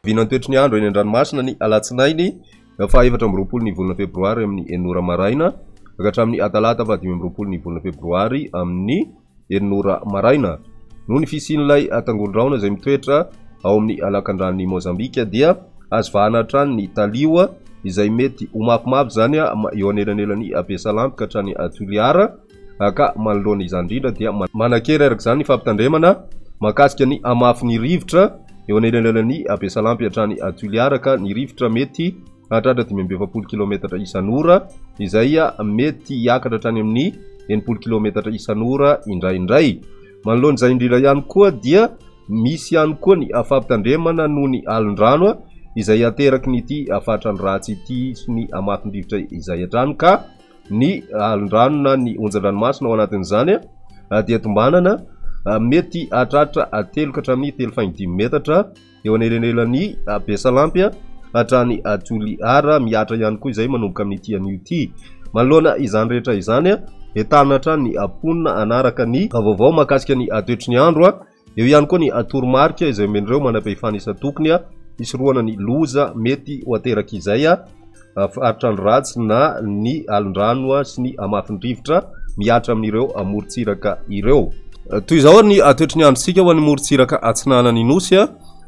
Vinan'ny toetry ny andro eny an-dranomasina ny alatsinainy faha 24 ny volana febroary amin'ny enina ora maraina ka hatramin'ny talata faha 25 ny volana febroary amin'ny enina ora maraina. Noho ny fisian'ilay tangoron-drahona izay mitoetra ao amin'ny lakandranon'i Mozambika dia azo vahana hatrany ny talio izay mety ho mafimafy izany eo anelanelan'i Besalampy ka hatrany Toliara ka manoloana izany indrindra dia manan-kery araka izany ny fampitandremana mahakasika ny hamafin'ny rivotra eo anelanelan'i Besalampy hatrany Toliara ka ny rivotra mety hahatratra 45 kilaometatra isan'ora izay mety hiakatra hatrany amin'ny 60 kilaometatra isan'ora indraindray. Manoloana izay indrindra ihany koa dia misy ihany koa ny fampitandremana noho ny alin-drano izay ateraky ny ity fahatrano ratsy ity sy ny hamafin'ny rivotra izay hatrany ka ny alin-drano na ny onjan-dranomasina ao anatin'izany dia tombanana mety hahatratra 3 ka hatramin'ny 3,5 metatra eo anelanelan'i Besalampy hatrany Toliara. Mihatra ihany koa izay manomboka amin'ity anio ity. Manoloana izany rehetra izany, entanina hatrany ny mponina hanaraka ny vaovao mahakasika ny toetry ny andro. Eo ihany koa ny toromarika izay omen'ireo manam-pahefana isan-tokony hisorohana ny loza mety ho aterak'izay Faritr'andro ratsy na ny alin-drano sy ny hamafin'ny rivotra mihatra amin'ireo morontsiraka ireo. Toy izao ary ny toetry ny androntsika ho an'ny morontsiraka atsinanan'ny Nosy,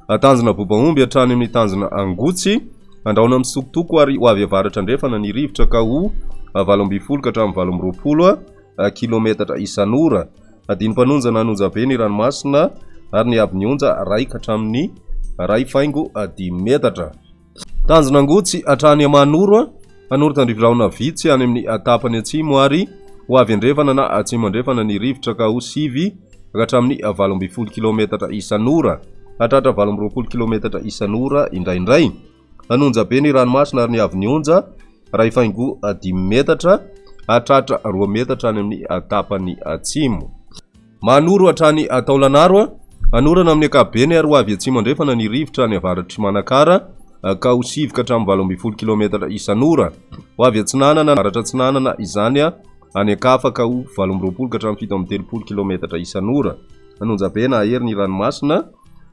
Tanjona Bobaomby hatrany amin'ny tanjona Angotsy, Andrahona misokotoko ary ho avy avaratra andrefana ny rivotra ka ho 18 ka hatramin'ny 28 kilometatra isan'ora. Adinam-panonja na an'onjabe ny ranomasina ary ny haavon'ny onja 1 ka hatramin'ny 1,5 metatra. Tanjona Angotsy hatrany Manoro, Hanoro tandrify-drahona vitsy any amin'ny tapany atsimo ary ho avy andrefana na atsimo andrefana ny rivotra ka ho 9 ka hatramin'ny 18 kilaometatra isan'ora, hatratra 28 kilaometatra isan'ora indraindray. Hanonja be ny ranomasina ary ny haavon'ny onja 1,5 metatra hatratra 2 metatra any amin'ny tapany atsimo. Manoro hatrany Taolagnaro, hanorana amin'ny ankapobeny ary ho avy atsimo andrefana ny rivotra any avaratr'i Manakara ka ho 9 ka hatramin'ny 18 kilaometatra isan'ora. Ho avy atsinanana, avaratra atsinanana izany any ankafa ka ho 28 ka hatramin'ny 37 kilaometatra isan'ora. An'Onjabe na hahery ny ranomasina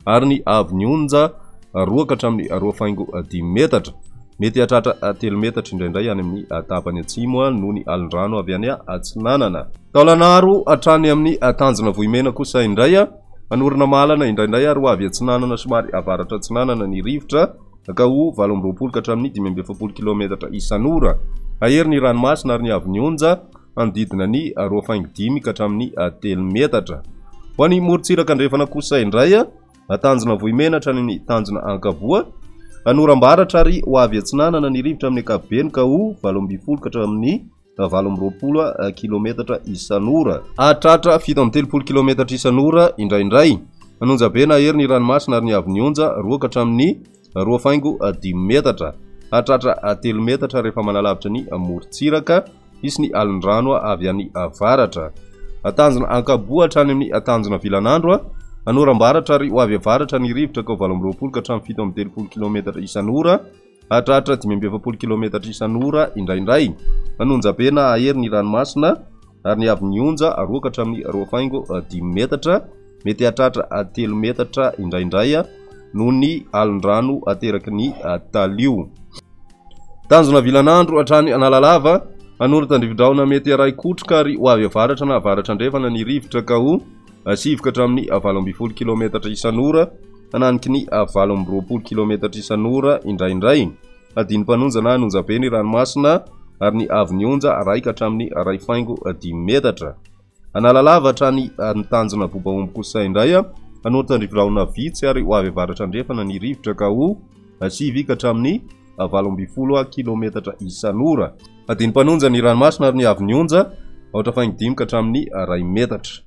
ary ny haavon'ny onja 2 ka hatramin'ny 2,5 metatra. Mety hahatratra 3 metatra indraindray any amin'ny tapany atsimo noho ny alin-drano avy any atsinanana. Taolagnaro hatrany amin'ny tanjona Vohimena kosa indray, hanorina mahalana indraindray ary ho avy atsinanana somary avaratra atsinanana ny rivotra ka ho 28 ka hatramin'ny 45 kilaometatra isan'ora. Hahery ny ranomasina ary ny haavon'ny onja hanodidina ny 2,5 ka hatramin'ny 3 metatra. Ho an'ny morontsiraka andrefana kosa indray, tanjona Vohimena hatrany amin'ny tanjona Ankaboa, hanoram-baratra ary ho avy atsinanana ny rivotra amin'ny ankapobeny ka ho 18 ka hatramin'ny 28 kilometatra isan'ora. Hahatratra 37 kilometatra isan'ora indraindray. Hanonja be na hery ny ranomasina ary ny haavon'ny onja 2 ka hatramin'ny 2,5 metatra. Hahatratra 3 metatra rehefa manalavitra ny morontsiraka. Hisy ny alin-drano avy any avaratra. Tanjona Ankaboa hatrany amin'ny tanjona Vilanandro. Hanoram-baratra ary ho avy avaratra ny rivotra ka ho 28 ka hatramin'ny 37 kilometatra isan'ora. Hahatratra 45 kilaometatra isan'ora indraindray. Hanonja be na hahery ny ranomasina ary ny haavon'ny onja 2 ka hatramin'ny 2,5 metatra. Mety hahatratra 3 metatra indraindray noho ny alon-drano ateraky ny talio. Tanjona Vilanandro hatrany Analalava, Hanoro tandrifi-drahona mety harahi-kotroka ary ho avy avaratra na avaratra andrefana ny rivotra ka ho 9 ka hatramin'ny 18 kilaometatra isan'ora. Hananiky ny 28 kilaometatra isan'ora indraindray. Hadino mpanonja na hanonja be ny ranomasina ary ny haavon'ny onja iray ka hatramin'ny 1,5 metatra. Analalava hatrany ny tanjona Bobaomby kosa indray, hanoro tandrify-drahona vitsy ary ho avy avaratra andrefana ny rivotra ka ho 9 ka hatramin'ny 18 kilaometatra isan'ora. Hadino mpanonja ny ranomasina ary ny haavon'ny onja 4,5 ka hatramin'ny 1 metatra.